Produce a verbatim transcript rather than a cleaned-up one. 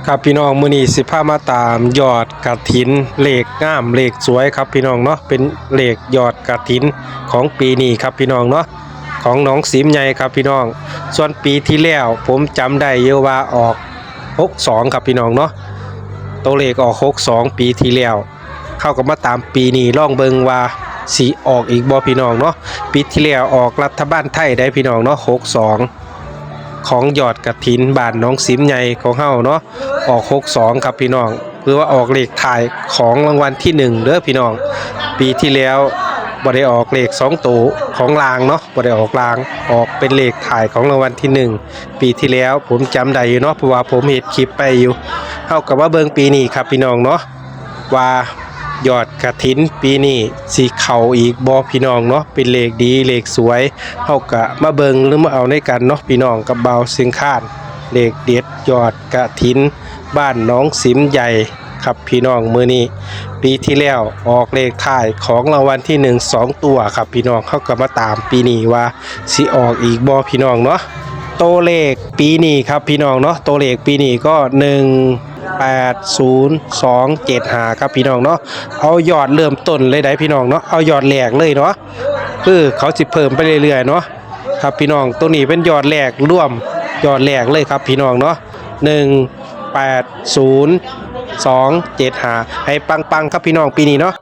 ครับพี่น้อง มื้อนี้สิพามาตามยอดกฐิน เลขงามเลขสวยครับพี่น้องเนาะ เป็นเลขยอดกฐินของปีนี้ครับพี่น้องเนาะ ของหนองสิมใหญ่ครับพี่น้อง ส่วนปีที่แล้วผมจำได้อยู่ว่าออกหกสองครับพี่น้องเนาะ ตัวเลขออกหกสองปีที่แล้ว เฮาก็มาตามปีนี้ลองเบิ่งว่าสิออกอีกบ่พี่น้องเนาะ ปีที่แล้วออกรัฐบาลไทยได้พี่น้องเนาะ หกสอง ของยอดกฐินบ้านหนองสิมใหญ่ของเฮาเนาะ ออกหกสองครับพี่น้อง หรือว่าออกเลขท้ายของรางวัลที่หนึ่งเด้อพี่น้อง ปีที่แล้วบ่ได้ออกเลขสองตัวของล่างเนาะ บ่ได้ออกล่าง ออกเป็นเลขท้ายของรางวัลที่หนึ่ง ปีที่แล้วผมจำได้อยู่เนาะ เพราะว่าผมเฮ็ดคลิปไปอยู่ เฮาก็มาเบิ่งปีนี้ครับพี่น้องเนาะ ว่ายอดกฐินปีนี้สิเข้าอีกบ่พี่น้องเนาะ เป็นเลขดีเลขสวย เฮาก็มาเบิ่งหรือมาเอาในกันเนาะพี่น้อง กับบ่าวเสียงคาน เลขเด็ดยอดกฐินบ้านหนองสิมใหญ่ครับพี่น้อง มื้อนี้ ปีที่แล้วออกเลขท้ายของรางวัลที่หนึ่งสองตัวครับพี่น้อง เฮาก็มาตามปีนี้ว่าสิออกอีกบ่พี่น้องเนาะ ตัวเลขปีนี้ครับพี่น้องเนาะ ตัวเลขปีนี้ก็หนึ่งแปดศูนย์สองเจ็ดห้าครับพี่น้องเนาะ เอายอดเริ่มต้นเลยได้พี่น้องเนาะ เอายอดแรกเลยเนาะ คือเขาสิเพิ่มไปเรื่อยๆเนาะ ครับพี่น้อง ตัวนี้เป็นยอดแรกรวมยอดแรกเลยครับพี่น้องเนาะ หนึ่งแปดศูนย์สองเจ็ดห้า ให้ปังๆครับพี่น้องปีนี้เนาะ